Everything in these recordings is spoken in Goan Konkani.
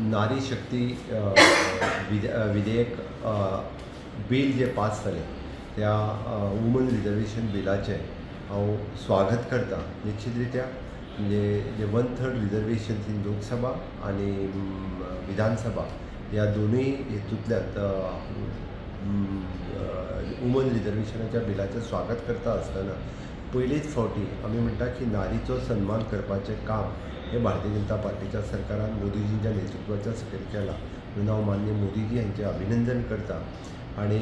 नारी शक्ती विधेयक बिल जे पास जालें त्या वुमन रिजर्वेशन बिलाचें हांव स्वागत करता. निश्चित रित्या म्हणजे जे 1/3 रिजर्वेशन इन लोकसभा आनी विधानसभा ह्या दोनूय हेतूंतल्यान वुमन रिजर्वेशनाच्या बिलाचें स्वागत करता आसतना पयलीच फावटी आमी म्हणटा की नारीचो सन्मान करपाचें काम हें भारतीय जनता पार्टीच्या सरकारान मोदीजींच्या नेतृत्वाच्या सकयल केलां. म्हणून हांव माननीय मोदीजी हांचें अभिनंदन करता आनी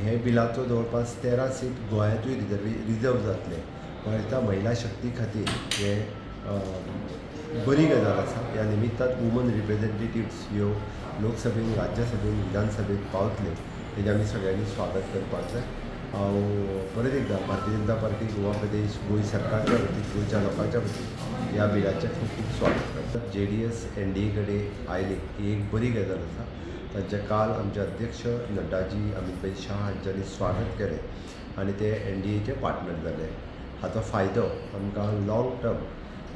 हे बिलाचो जवळपास 13 सीट गोंयांतूय रिजर्व जातले. म्हळ्यार महिला शक्ती खातीर हे बरी गजाल आसा. ह्या निमित्तान वुमन रिप्रेझेंटेटिव्स ह्यो लोकसभेन, राज्यसभेन, विधानसभेत पावतल्यो हेजें आमी सगळ्यांनी स्वागत करपाक जाय. हांव परत एकदां भारतीय जनता पार्टी गोवा प्रदेश गोंय सरकारच्या वतीन, गोंयच्या लोकांच्या वतीन ह्या बिलाचें खूब खूब स्वागत करता. JDS NDA कडेन आयली ही एक बरी गजाल आसा. तांचें काल आमचे अध्यक्ष नड्डाजी, अमीत भाई शाह हांच्यांनी स्वागत केलें आनी ते NDAचे पार्टनर जाले. हाचो फायदो आमकां long term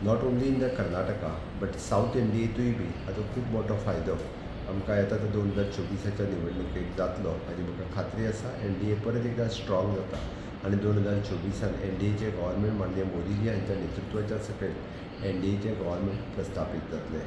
not only in the Karnataka but south इंडियेंतूय बी हाचो खूब मोठो फायदो आमकां येता तो 2024 निवडणुकेक जातलो हाजी म्हाका खात्री आसा. NDA परत एकदां स्ट्रॉंग जाता आनी 2024 NDAचें गव्हर्मेंट माननीय मोदीजी हांच्या नेतृत्वाच्या सकयल NDAचें गव्हर्मेंट प्रस्थापीत जातलें.